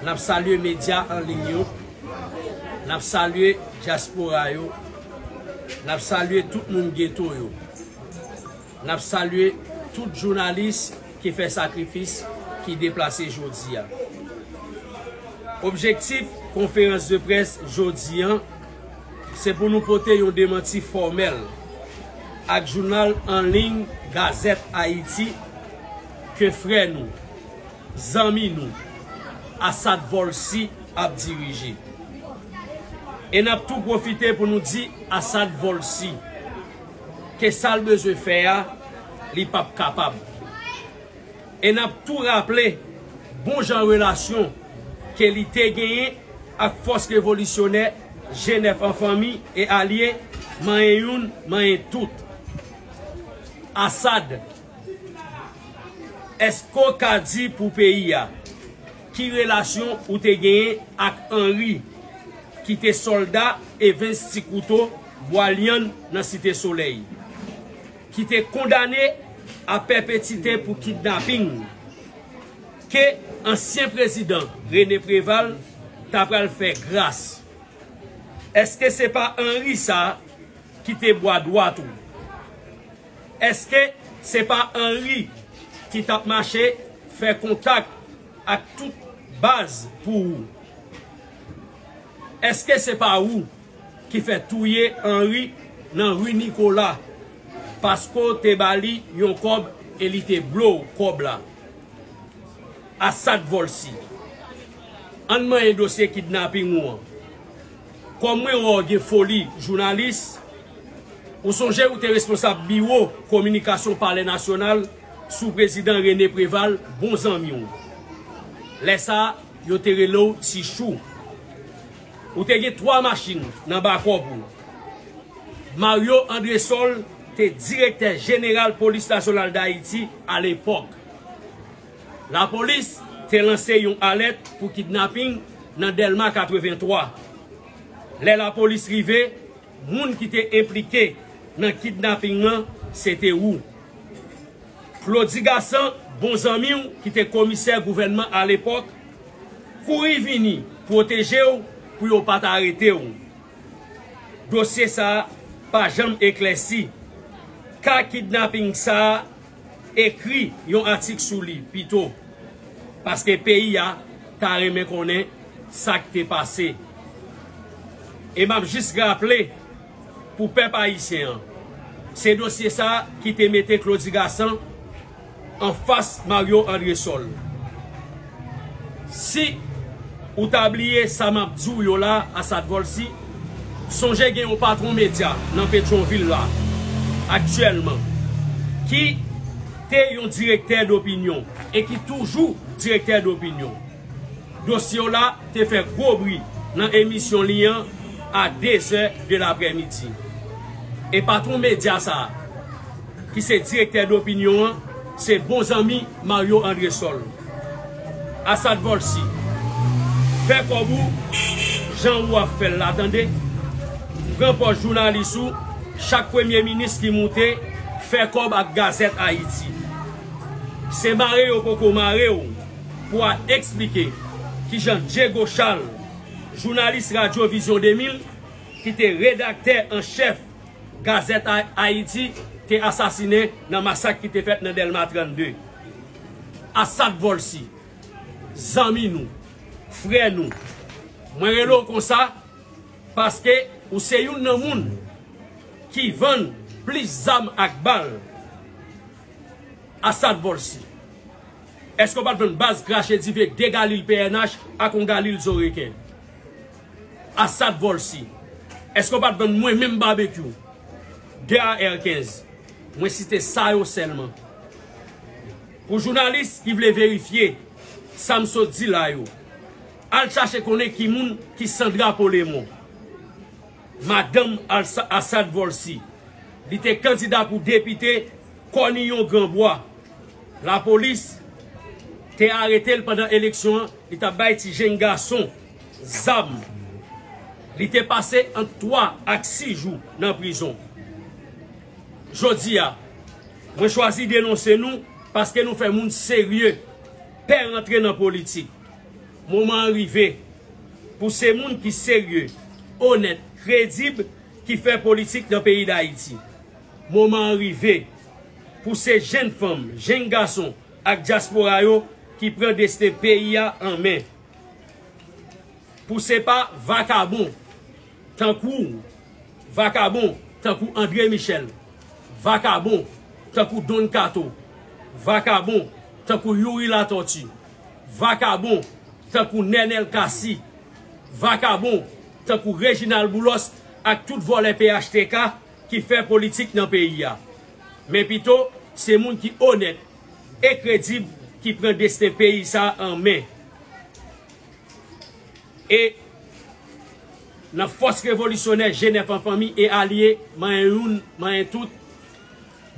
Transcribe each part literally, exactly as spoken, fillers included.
N ap salye medya an liy yo. N ap salye dyaspora yo. N ap salye tout moun geto yo. N ap salye tout jounalis ki fè sakrifis, ki deplase jodi a. Objektif konferans de près jodi an, se pou nou pote yon demanti fòmèl ak jounal an liy Gazette Haïti ke frè nou, zanmi nou, Assad Volcy ap dirije. E n ap tou pwofite pou nou di Assad Volcy ke sa l bezwen fè a, li p ap kapab. E n ap tou raple bon jan relasyon ke li te genyen ak fòs revolisyonè G nèf an fanmi e alye, manyen youn, manyen tout. Assad, èske w ka di pou peyi a ki relasyon ou te genyen ak Henry, ki te sòlda Evens Ti Kouto Bwalyann nan Site Solèy, ki te kondane a pèpetite pou kidnaping, ke ansyen prezidan René Préval ta pral fè gras? Èske se pa Henry sa ki te bwa dwat ou? Èske se pa Henry ki t ap mache fè kontak ak tout baz pou ou? Èske se pa ou ki fè touye Henry nan ri Nicolas paske w te ba li yon kòb e li te blo w kòb la? Assad Volcy, ann manyen dosye kidnaping ou an. Kòm mwen wè w gen foli jounalis, ou sonje ou te responsab biwo kominikasyon Palè Nasyonal sou prezidan René Préval, bon zanmi w. Lè sa a, yo te rele w Ti Chou. Ou te gen twa machin nan bakòp ou. Mario Andrésol te direktè jeneral Polis Nasyonal Dayiti alepòk. Lapolis te lanse yon alèt pou kidnaping nan Dèlma katrevenntwa. Lè lapolis rive, moun ki te enplike nan kidnaping nan se te ou. Claudy Gassant, bon zanmi w ki te komisè gouvènman alepòk, kouri vini pwoteje w pou yo pa t arete w. Dosye sa a pa janm eklèsi. Ka kidnaping sa a ekri yon atik sou li pito, paske peyi a ta renmen konnen sa k te pase. E m ap jis raple pou pèp ayisyen an, se dosye sa a ki te mete Claudy Gassant anfas Mario Andrésol. Si ou ta bliye sa m ap di w yo la, Assad Volcy, sonje gen yon patwon medya nan Petyonvil la, aktyèlman, ki te yon direktè dopinyon e ki toujou direktè dopinyon. Dosye w la te fè gwo bri nan emisyon li an a de zè de laprèmidi. E patwon medya sa a, ki se direktè dopinyon an, se bon zanmi Mario Andrésol. Assad Volcy, fè kòb ou jan ou ap fè l la, tande. Pran pòz jounalis ou, chak premye minis ki moute, fè kòb ak Gazette Haïti. Se mare yo poko mare w pou al eksplike kijan Diego Charles, jounalis Radyo Vizyon de mil, ki te redaktè an chèf Gazette Ha-, Haïti, te asasinen nan masak ki te fèt nan Dèlma trannde. Assad Volcy, zanmi nou, frè nou, mwen rele w konsa paske ou se youn nan moun ki vann plis zam ak bal. Assad Volcy, èske w pa t vann baz krache dife de galil P N H ak yon galil zo reken? Assad Volcy, èske w pa t vann mwen menm Babekyou de A R kenz? Mwen site sa yo sèlman. Pou jounalis ki vle verifye sa m sot di la yo, al chache konnen ki moun ki Sandra Polemon, madanm Alsa-, Assad Volcy. Li te kandida pou depite Kòniyon Granbwa. Lapolis te arete l pandan eleksyon an, li t ap bay ti jenn gason zam. Li te pase ant twa ak sis jou nan prizon. Jodi a, mwen chwazi denonse nou paske nou fè moun serye pè rantre nan politik. Moman an rive pou se moun ki serye, onèt, kredib ki fè politik nan peyi Dayiti. Moman an rive pou se jenn fanm, jenn gason ak dyaspora yo ki pran desten peyi a an men. Pou se pa vakabon tankou, vakabon tankou André Michel, vakabon tankou Don Kato, vakabon tankou Youri Latortue, vakabon tankou Nènèl Cassy, vakabon tankou Reginald Boulos ak tout vòlè P H T K ki fè politik nan peyi a. Men pito, se moun ki onèt e kredib ki pran desten peyi sa a an men. E nan fòs revolisyonè G nèf an fanmi e alye, manyen youn, manyen tout,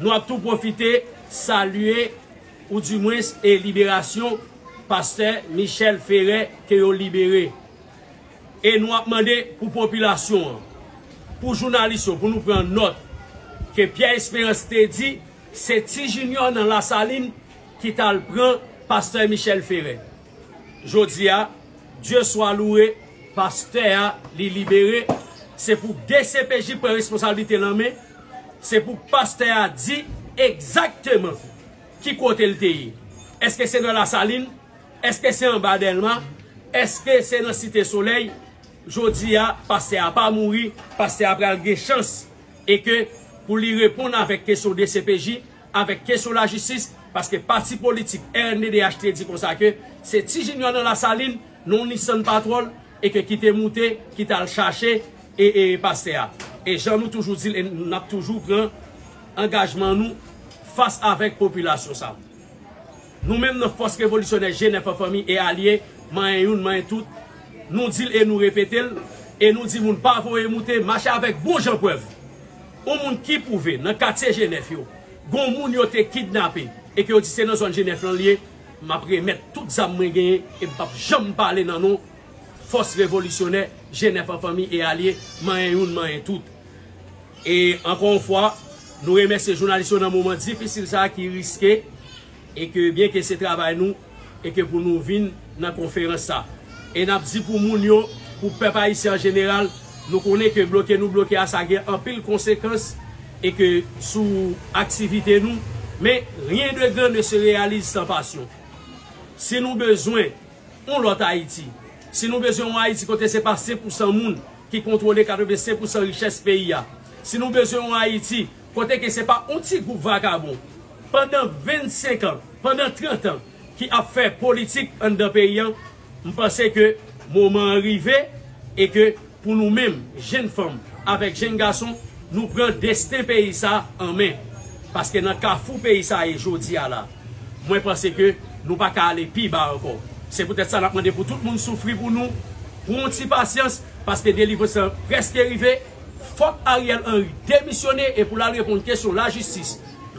nou ap tou pwofite salye, oudimwens, e liberasyon pastè Michel Ferré ke yo libere. E nou ap mande pou popilasyon an, pou jounalis yo, pou nou pran nòt ke Pierre Espérance te di se Ti Junior nan Lasalin ki t al pran pastè Michel Ferré. Jodi a, Dye swa louwe, pastè a, li libere. Se pou D C P J pran responsablite l an men. Se pou pastè a di egzakteman ki kote l te ye. Èske se nan Lasalin? Èske se anba Dèlma? Èske se nan Site Solèy? Jodi a, pastè a pa mouri, pastè a pral gen chans e ke pou li reponn avèk kesyon D C P J, avèk kesyon lajistis, paske pati politik R N D D H te di konsa ke se Ti Junior nan Lasalin, nan yon Nissan Patrol, e ke ki te moute, ki t al chache e, e pastè a. E jan nou toujou di l, e n ap toujou pran angajman nou fas avèk popilasyon sa. Nou menm nan fòs revolisyonè G nèf an fanmi e alye, manyen youn, manyen tout, nou di l e nou repete l, e nou di moun pa voye moute, mache avèk bon jan prèv. Yon moun ki pwouve nan katye G nèf yo, gon moun yo te kidnape, e ke yo di se nan zòn G nèf lan l ye, m ap remèt tout zam mwen genyen, e m p ap janm pale nan non fòs revolisyonè G nèf an fanmi e alye, manyen youn, manyen tout. E ankò yon fwa, nou remèsye jounalis yo nan moman difisil sa a ki riske, e ke byen ke se travay nou, e ke pou nou vin nan konferans sa. E n ap di pou moun yo, pou pèp ayisyen an jeneral, nou konnen ke bloke nou bloke a sa gen anpil konsekans, e ke sou aktivite nou, men rien de grand ne se réalise sans passion. Si nou bezwen yon lòt Ayiti. Si nou bezwen yon Ayiti kote se pa senk pousan moun ki kontwole katrevensenk pousan richès peyi a, si nou bezwen yon Ayiti kote ke se pa yon ti gwoup vakabon pandan vennsenk an, pandan trant an ki ap fè politik anndan peyi a, m panse ke moman an rive e ke pou nou menm, jenn fanm avèk jenn gason, nou pran desten peyi sa a an men. Paske nan kafou peyi sa a ye jodi a la, mwen panse ke nou pa ka ale pi ba ankò. Se poutèt sa n ap mande pou tout moun soufri pou nou, pran yon ti pasyans, paske delivrans lan prèske rive. Fòk Ariel Henry demisyone e pou l al reponn kesyon lajistis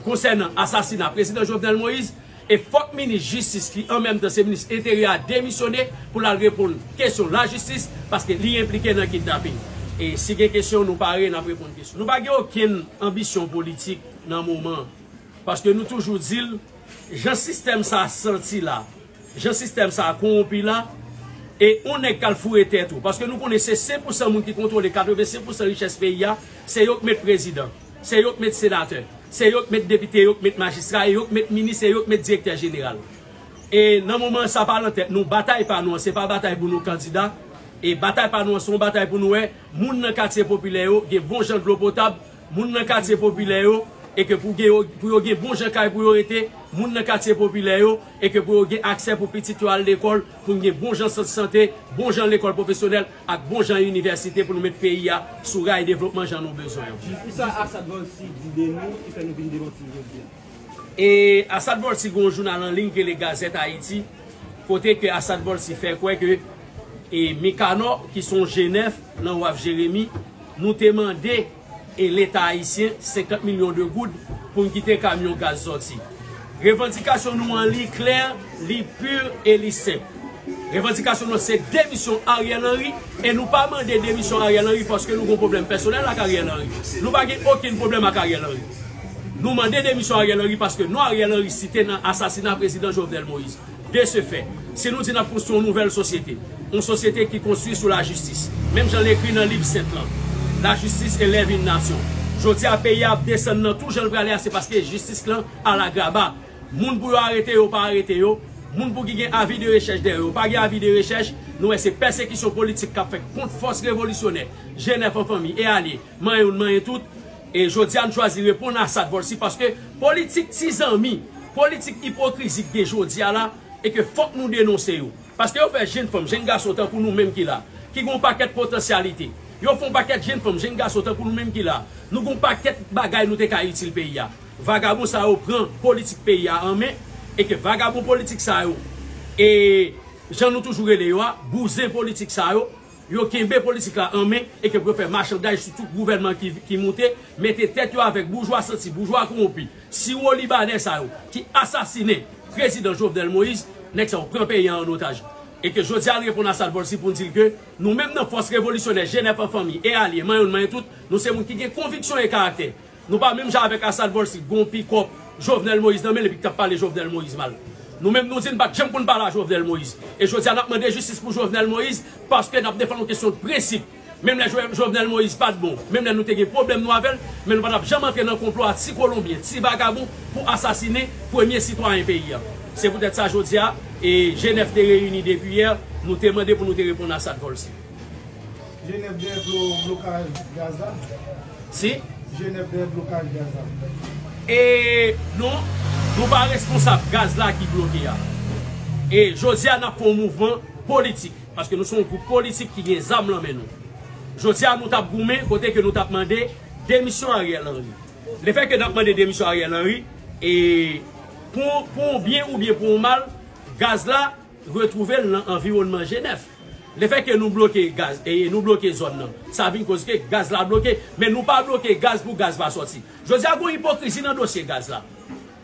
konsènan asasina prezidan Jovenel Moïse. E fòk minis jistis, ki an menm tan se minis enteryè a, demisyone pou l al reponn kesyon lajistis, paske li enplike nan kidnaping. E si gen kesyon, nou pare, n ap reponn kesyon. Nou pa gen okenn anbisyon politik nan moman an, paske nou toujou di l, jan sistèm sa a santi la, jan sistèm sa a kowonpi la, e yon nèg k al foure tèt ou. Paske nou konnen se senk pousan moun ki kontwole katrevensenk pousan richès peyi a, se yo k met prezidan, se yo k met senatè, se yo k met depite, yo k met majistra, e yo k met minis, e yo k met direktè jeneral. E nan moman sa pa nan tèt nou, batay pa nou an, se pa batay pou nou kandida, e batay pa nou an, se yon batay pou nou wè moun nan katye popilè yo gen bon jan dlo potab, moun nan katye popilè yo, e ke pou gen yo, pou yo gen bon jan kay pou yo rete, moun nan katye popilè yo, e ke pou yo gen aksè pou pitit yo al lekòl, pou n gen bon jan sant sante, bon jan lekòl pwofesyonèl, ak bon jan inivèsite pou nou met peyi a sou ray devlopman jan nou bezwen yo. Kisa Assad Volcy di de nou ki fè nou vin demanti l jodi a? E Assad Volcy gen yon jounal an liy ki rele Gazette Haïti, kote ke Assad Volcy fè kwè ke, e, Mikanò, ki se yon G nèf nan Waf Jeremi, nou te mande, e, Leta ayisyen senkant milyon de goud pou n kite kamyon gaz sòti. Revandikasyon nou an, li klè, li pi e li senp. Revandikasyon nou an se demisyon Ariel Henry, e nou pa mande demisyon Ariel Henry paske nou gen yon pwoblèm pèsonèl ak Ariel Henry. Nou pa gen okenn pwoblèm ak Ariel Henry. Nou mande demisyon Ariel Henry paske non Ariel Henry site nan asasina prezidan Jovenel Moïse. De ce fait, Si nou di n ap konstwi yon nouvèl sosyete, yon sosyete ki konstwi sou lajistis, menm jan l ekri nan liv sent lan, la justice élève une nation. Jodi a, peyi a ap desann nan tou jan l prale a, se paske jistis lan alagraba. Moun pou yo arete yo, pa arete yo. Moun pou ki gen avi de rechèch dèyè yo, pa gen avi de rechèch. Nou wè se pèsekisyon politik k ap fèt kont fòs revolisyonè, G nèf an fanmi e alye, manyen youn, manyen tout. E jodi a, nou chwazi reponn Assad Volcy paske politik ti zanmi, politik ipokrizi k gen jodi a la, e ke fòk nou denonse yo. Paske yo fè jenn fanm, jenn gason tankou nou menm ki la, ki gen yon pakèt potansyalite. Yo fè yon pakèt jenn fanm, jenn gason tankou nou menm ki la. Nou gen yon pakèt bagay nou te ka itil peyi a. Vagabon sa yo pran politik peyi a an men, e ke vagabon politik sa yo, e jan nou toujou rele yo a, bouzen politik sa yo, yo kenbe politik la an men, e ke pou yo fè machanday sou tout gouvènman ki, ki moute, mete tèt yo avèk boujwa santi, boujwa kowonpi, siwo libanè sa yo, ki asasinen prezidan Jovenel Moïse, nèg sa yo pran peyi a an otaj. E ke jodi a, n reponn Assad Volcy pou n di l ke nou menm nan fòs revolisyonè G nèf an fanmi e alye, manyen youn, manyen tout, nou se moun ki gen konviksyon e karaktè. Nou pa menm jan avèk Assad Volcy, gon pikòp Jovenel Moïse nan men l epi k t ap pale Jovenel Moïse mal. Nou menm nou di n pa t janm konn pale a Jovenel Moïse. E jodi a, n ap mande jistis pou Jovenel Moïse paske n ap defann yon kesyon de prensip. Menm lè Jo- Jovenel Moïse pa t bon, menm lè nou te gen pwoblèm nou avè l, men nou pa t ap janm antre nan konplo a ti kolonbyen, ti vagabon pou asasinen premye sitwayen peyi a. Se poutèt sa jodi a, e G nèf te reyini depi yè, nou te mande pou nou te reponn Assad Volcy. G nèf dèyè blo- blokaj gaz la? Si? G nèf dèyè blokaj gaz la? E non, nou pa responsab gaz la ki bloke a. E jodi a, n ap fè yon mouvman politik, paske nou se yon gwoup politik ki gen zam nan men nou. Jodi a, nou t ap goumen kote ke nou t ap mande demisyon Ariel Henry. Lefètke n ap mande demisyon Ariel Henry, e pou, pou yon byen oubyen pou yon mal, gaz la retwouve l nan anviwònman G nèf. Lefètke nou bloke gaz, e nou bloke zòn nan, sa vin koz ke gaz la bloke, men nou pa bloke gaz pou gaz pa sòti. Jodi a, gon ipokrizi nan dosye gaz la.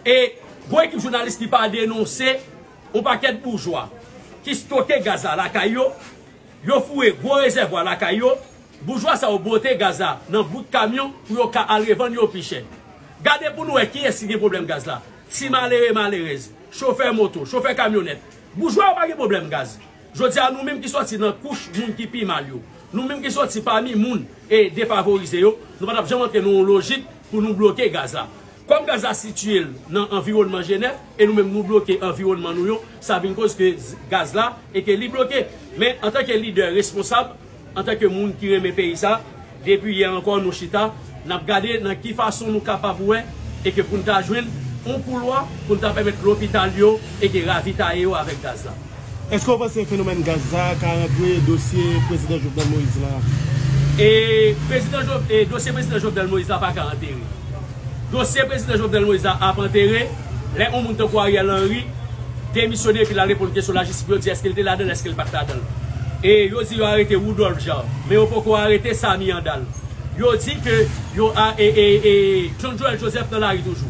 E gon ekip jounalis ki pa denonse yon pakèt boujwa ki stoke gaz la lakay yo, yo foure gwo rezèvwa lakay yo, boujwa sa yo bwote gaz la nan bout kamyon pou yo ka al revann yo pi chè. Gade pou nou wè kiyès ki gen pwoblèm gaz la. Ti malere, malerèz, chofè moto, chofè kamyonèt. Boujwa yo pa gen pwoblèm gaz. Jodi a, nou menm ki sòti nan kouch moun ki pi mal yo, nou menm ki sòti pami moun e defavorize yo, nou pa t ap janm antre nan yon lojik pou nou bloke gaz la. Kòm gaz la sitiye l nan anviwònman G nèf, e nou menm nou bloke anviwònman nou yo, sa vin koz ke z- gaz la, e ke li bloke. Men antanke lidè responsab, antanke moun ki renmen peyi sa, depi yè ankò nou chita, n ap gade nan ki fason nou kapab wè e ke pou n ta jwenn yon koulwa pou n ta pèmèt lopital yo e ke ravitaye yo avèk gaz la. Èske w panse fenomèn gaz la ka rantre dosye prezidan Jovenel Moïse la? E prezidan Jo- e dosye prezidan Jovenel Moïse la pa ka antere. Dosye prezidan Jovenel Moïse la ap antere lè yon moun tankou Ariel Henry demisyone epi l al reponn kesyon lajistis pou yo di èske l te ladan l, èske l pa t ladan l. E yo di yo arete Rudolph Jean, men yo poko arete Samy Andal. Yo di ke yo a, e, e, e, John Joël Joseph nan lari toujou.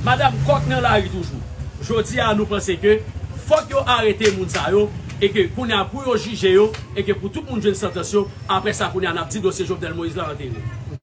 Madanm Kòk nan lari toujou. Jodi a, nou panse ke fòk yo arete moun sa yo, e ke kounye a pou yo jije yo, e ke pou tout moun jwenn santans yo, apre sa kounye a n ap di dosye Jovenel Moïse la antere.